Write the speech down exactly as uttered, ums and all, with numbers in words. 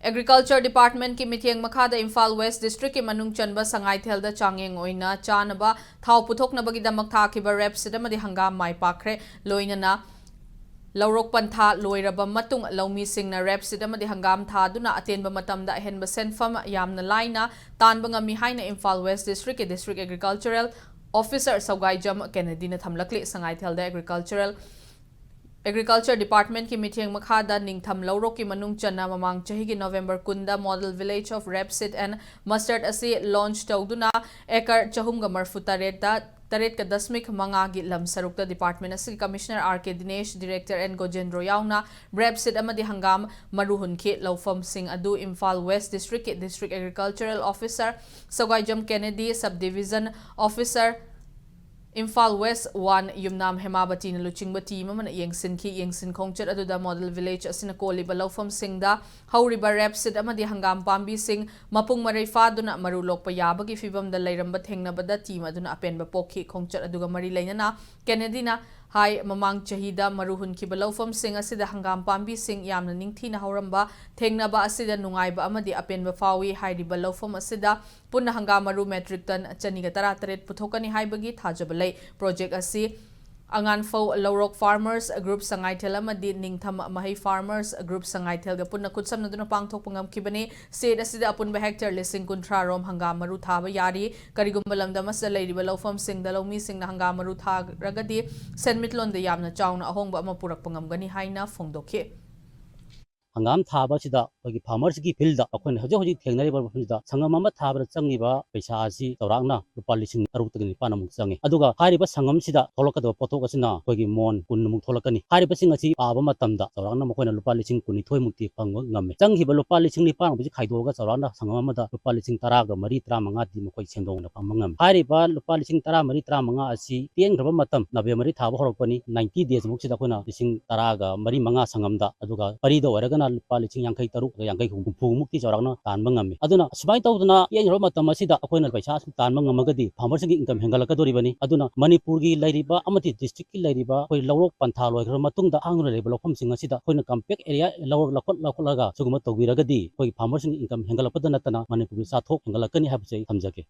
Agriculture Department ꯀꯤ ꯃꯤꯠꯌꯦꯡ ꯃꯈꯥꯗ ꯏꯝꯐꯥꯜ West District ꯀꯤ ꯃꯅꯨꯡ ꯆꯟꯕ ꯁꯉꯥꯏꯊꯦꯜꯗ ꯆꯥꯡꯌꯦꯡ ꯑꯣꯏꯅ ꯆꯥꯅꯕ ꯊꯥꯎ ꯄꯨꯊꯣꯛꯅꯕꯒꯤꯗꯃꯛ ꯊꯥꯈꯤꯕ rapeseed ꯑꯃꯗꯤ ꯍꯪꯒꯥꯝ ꯃꯥꯏ ꯄꯥꯛꯈ꯭ꯔꯦ꯫ ꯂꯣꯏꯅꯅ ꯂꯧꯔꯣꯛ ꯄꯟꯊꯥ ꯂꯣꯏꯔꯕ ꯃꯇꯨꯡ ꯂꯧꯃꯤꯁꯤꯡꯅ rapeseed ꯑꯃꯗꯤ ꯍꯪꯒꯥꯝ ꯊꯥꯗꯨꯅ ꯑꯇꯦꯟꯕ ꯃꯇꯝꯗ ꯑꯍꯦꯟꯕ ꯁꯦꯟꯐꯝ ꯌꯥꯝꯅ ꯂꯥꯏꯅ ꯇꯥꯟꯕ ꯉꯝꯃꯤ ꯍꯥꯏꯅ ꯏꯝꯐꯥꯜ West District ꯀꯤ District Agricultural Officer ꯁꯧꯒꯥꯏꯖꯝ ꯀꯦꯅꯦꯗꯤꯅ ꯊꯝꯂꯛꯂꯤ꯫ ꯁꯉꯥꯏꯊꯦꯜꯗ Agricultural Agriculture Department ꯀꯤ ꯃꯤꯠꯌꯦꯡ ꯃꯈꯥꯗ ꯅꯤꯡꯊꯝ ꯂꯧꯔꯣꯛꯀꯤ ꯃꯅꯨꯡ ꯆꯟꯅ ꯃꯃꯥꯡ ꯆꯍꯤꯒꯤ November ꯀꯨꯟꯗ Model Village of Rapeseed and Mustard ꯑꯁꯤ launch ꯇꯧꯗꯨꯅ acre ꯆꯍꯨꯝꯒ ꯃꯔꯤꯐꯨ ꯇꯔꯦꯠꯇ ꯇꯔꯦꯠꯀ ꯗꯁꯃꯤꯛ ꯃꯉꯥꯒꯤ ꯂꯝ ꯁꯔꯨꯛꯇ department ꯑꯁꯤꯒꯤ Commissioner R K ꯗꯤꯅꯦꯁ, Director N ꯒꯣꯖꯦꯟꯗ꯭ꯔꯣ ꯌꯥꯎꯅ rapeseed ꯑꯃꯗꯤ ꯍꯪꯒꯥꯝ ꯃꯔꯨ ꯍꯨꯟꯈꯤ꯫ ꯂꯧꯐꯝꯁꯤꯡ ꯑꯗꯨ ꯏꯝꯐꯥꯜ West District ꯀꯤ District Agricultural Officer ꯁꯧꯒꯥꯏꯖꯝ ꯀꯦꯅꯦꯗꯤ, Sub Division Officer Imphal West one ꯌꯨꯝꯅꯥꯝ ꯍꯦꯃꯥꯕꯇꯤꯅ ꯂꯨꯆꯤꯡꯕ team ꯑꯃꯅ ꯌꯦꯡꯁꯤꯟꯈꯤ꯫ ꯌꯦꯡꯁꯤꯟ ꯈꯣꯡꯆꯠ ꯑꯗꯨꯗ Model Village ꯑꯁꯤꯅ ꯀꯣꯜꯂꯤꯕ ꯂꯧꯐꯝꯁꯤꯡꯗ ꯍꯧꯔꯤꯕ rapeseed ꯑꯃꯗꯤ ꯍꯪꯒꯥꯝ ꯄꯥꯝꯕꯤꯁꯤꯡ ꯃꯄꯨꯡ ꯃꯔꯩ ꯐꯥꯗꯨꯅ ꯃꯔꯨ ꯂꯣꯛꯄ ꯌꯥꯕꯒꯤ ꯐꯤꯚꯝꯗ ꯂꯩꯔꯝꯕ ꯊꯦꯡꯅꯕꯗ team ꯑꯗꯨꯅ ꯑꯄꯦꯟꯕ ꯄꯣꯛꯈꯤ꯫ ꯈꯣꯡꯆꯠ ꯑꯗꯨꯒ ꯃꯔꯤ ꯂꯩꯅꯅ ꯀꯦꯅꯦꯗꯤꯅ ꯍꯥꯏ, ꯃꯃꯥꯡ ꯆꯍꯤꯗ ꯃꯔꯨ ꯍꯨꯟꯈꯤꯕ ꯂꯧꯐꯝꯁꯤꯡ ꯑꯁꯤꯗ ꯍꯪꯒꯥꯝ ꯄꯥꯝꯕꯤꯁꯤꯡ ꯌꯥꯝꯅ ꯅꯤꯡꯊꯤꯅ ꯍꯧꯔꯝꯕ ꯊꯦꯡꯅꯕ ꯑꯁꯤꯗ ꯅꯨꯡꯉꯥꯏꯕ ꯑꯃꯗꯤ ꯑꯄꯦꯟꯕ ꯐꯥꯎꯏ꯫ ꯍꯥꯏꯔꯤꯕ ꯂꯧꯐꯝ ꯑꯁꯤꯗ ꯄꯨꯟꯅ ꯍꯪꯒꯥꯝ ꯃꯔꯨ metric ton ꯆꯅꯤꯒ ꯇꯔꯥꯇꯔꯦꯠ ꯄꯨꯊꯣꯛꯀꯅꯤ ꯍꯥꯏꯕꯒꯤ ꯊꯥꯖꯕ ꯂꯩ꯫ Project ꯑꯁꯤ ꯑꯉꯥꯟꯐꯧ ꯂꯧꯔꯣꯛ farmers group ꯁꯉꯥꯏꯊꯦꯜ ꯑꯃꯗꯤ ꯅꯤꯡꯊꯝ ꯃꯍꯩ farmers group ꯁꯉꯥꯏꯊꯦꯜꯒ ꯄꯨꯟꯅ ꯈꯨꯠꯁꯝꯅꯗꯨꯅ ꯄꯥꯡꯊꯣꯛꯄ ꯉꯝꯈꯤꯕꯅꯤ꯫ State ꯑꯁꯤꯗ ꯑꯄꯨꯟꯕ hectare ꯂꯤꯁꯤꯡ ꯀꯨꯟꯊ꯭ꯔꯥ ꯔꯣꯝ ꯍꯪꯒꯥꯝ ꯃꯔꯨ ꯊꯥꯕ ꯌꯥꯔꯤ꯫ ꯀꯔꯤꯒꯨꯝꯕ ꯂꯝꯗꯝ ꯑꯁꯤꯗ ꯂꯩꯔꯤꯕ ꯂꯧꯐꯝꯁꯤꯡꯗ ꯂꯧꯃꯤꯁꯤꯡꯅ ꯍꯪꯒꯥꯝ ꯃꯔꯨ ꯊꯥꯔꯒꯗꯤ ꯁꯦꯟꯃꯤꯠꯂꯣꯟꯗ ꯌꯥꯝꯅ ꯆꯥꯎꯅ ꯑꯍꯣꯡꯕ ꯑꯃ ꯄꯨꯔꯛꯄ ꯉꯝꯒꯅꯤ ꯍꯥꯏꯅ ꯐꯣꯡꯗꯣꯛꯈꯤ꯫ ꯍꯪꯒꯥꯝ ꯊꯥꯕ ꯑꯁꯤꯗ ꯑꯩꯈꯣꯏꯒꯤ farmers ꯀꯤ field ꯗ ꯑꯩꯈꯣꯏꯅ ꯍꯧꯖꯤꯛ ꯍꯧꯖꯤꯛ ꯊꯦꯡꯅꯔꯤꯕ ꯃꯐꯝꯁꯤꯗ ꯁꯪꯒꯝ ꯑꯃ ꯊꯥꯕꯗ ꯆꯪꯉꯤꯕ ꯄꯩꯁꯥ ꯑꯁꯤ ꯆꯥꯎꯔꯥꯛꯅ ꯂꯨꯄꯥ ꯂꯤꯁꯤꯡ ꯇꯔꯨꯛꯇꯒꯤ ꯅꯤꯄꯥꯟ ꯑꯃꯨꯛ ꯆꯪꯉꯤ꯫ ꯑꯗꯨꯒ ꯍꯥꯏꯔꯤꯕ ꯁꯪꯒꯝꯁꯤꯗ ꯊꯣꯛꯂꯛꯀꯗꯕ ꯄꯣꯠꯊꯣꯛ ꯑꯁꯤꯅ ꯑꯩꯈꯣꯏꯒꯤ ꯃꯣꯟ ꯀꯨꯟꯃꯨꯛ ꯊꯣꯛꯂꯛꯀꯅꯤ꯫ ꯍꯥꯏꯔꯤꯕꯁꯤꯡ ꯑꯁꯤ ꯄꯥꯕ ꯃꯇꯝꯗ ꯆꯥꯎꯔꯥꯛꯅ ꯃꯈꯣꯏꯅ ꯂꯨꯄꯥ ꯂꯤꯁꯤꯡ ꯀꯨꯟꯅꯤꯊꯣꯏꯃꯨꯛꯇꯤ ꯐꯪꯕ ꯉꯝꯃꯤ꯫ ꯆꯪꯈꯤꯕ ꯂꯨꯄꯥ ꯂꯤꯁꯤꯡ ꯅꯤꯄꯥꯟꯃꯨꯛꯁꯤ ꯈꯥꯏꯗꯣꯛꯑꯒ ꯆꯥꯎꯔꯥꯛꯅ ꯁꯪꯒꯝ ꯑꯃꯗ ꯂꯨꯄꯥ ꯂꯤꯁꯤꯡ ꯇꯔꯥꯒ ꯃꯔꯤ, ꯇꯔꯥꯃꯉꯥꯗꯤ ꯃꯈꯣꯏ ꯁꯦꯟꯗꯣꯡ ꯑꯣꯏꯅ ꯐꯪꯕ ꯉꯝꯃꯤ꯫ ꯍꯥꯏꯔꯤꯕ ꯂꯨꯄꯥ ꯂꯤꯁꯤꯡ ꯇꯔꯥꯃꯔꯤ, ꯇꯔꯥꯃꯉꯥ ꯑꯁꯤ ꯇꯦꯟꯈ꯭ꯔꯕ ꯃꯇꯝ November ꯗꯒꯤ ꯊꯥꯕ ꯍꯧꯔꯛꯄꯅꯤ꯫ Ninety days ꯃꯨꯛꯁꯤꯗ ꯑꯩꯈꯣꯏꯅ ꯂꯤꯁꯤꯡ ꯇꯔꯥꯒ ꯃꯔꯤ, ꯃꯉꯥ ꯁꯪꯒꯝꯗ, ꯑꯗꯨꯒ ꯄꯔꯤꯗ ꯑꯣꯏꯔꯒꯅ ꯂꯨꯄꯥ ꯂꯤꯁꯤꯡ ꯌꯥꯡꯈꯩ ꯇꯔꯨꯛ, ꯌꯥꯡꯈꯩ ꯍꯨꯝꯐꯨ ꯃꯨꯛꯇꯤ ꯆꯥꯎꯔꯥꯛꯅ ꯇꯥꯟꯕ ꯉꯝꯃꯤ꯫ ꯑꯗꯨꯅ ꯁꯨꯃꯥꯏꯅ ꯇꯧꯗꯅ ꯄꯤꯛꯅ ꯍꯧꯔꯛꯄ ꯃꯇꯝ ꯑꯁꯤꯗ ꯑꯩꯈꯣꯏꯅ ꯄꯩꯁꯥ ꯁꯨꯝ ꯇꯥꯟꯕ ꯉꯝꯃꯒꯗꯤ farmersꯤꯡꯒꯤ income ꯍꯦꯟꯒꯠꯂꯛꯀꯗꯧꯔꯤꯕꯅꯤ꯫ ꯑꯗꯨꯅ ꯃꯅꯤꯄꯨꯔꯒꯤ ꯂꯩꯔꯤꯕ ꯑꯃꯗꯤ districtꯀꯤ ꯂꯩꯔꯤꯕ ꯑꯩꯈꯣꯏ ꯂꯧꯔꯣꯛ ꯄꯟꯊꯥ ꯂꯣꯏꯈ꯭ꯔꯕ ꯃꯇꯨꯡꯗ ꯍꯥꯡꯗꯨꯅ ꯂꯩꯔꯤꯕ ꯂꯧꯐꯝꯁꯤꯡ ꯑꯁꯤꯗ ꯑꯩꯈꯣꯏꯅ compact area ꯂꯧꯔ ꯂꯧꯈꯠ-, ꯂꯧꯈꯠꯂꯒ ꯁꯤꯒꯨꯝꯕ ꯇꯧꯕꯤꯔꯒꯗꯤ ꯑꯩꯈꯣꯏꯒꯤ farmersꯤꯡꯒꯤ income ꯍꯦꯟꯒꯠꯂꯛꯄꯗ ꯅꯠꯇꯅ ꯃꯅꯤꯄꯨꯔꯒꯤ ꯆꯥꯊꯣꯛ ꯍꯦꯟꯒꯠꯂꯛꯀꯅꯤ ꯍꯥꯏꯕꯁꯤ ꯑꯩ ꯊꯝꯖꯒꯦ꯫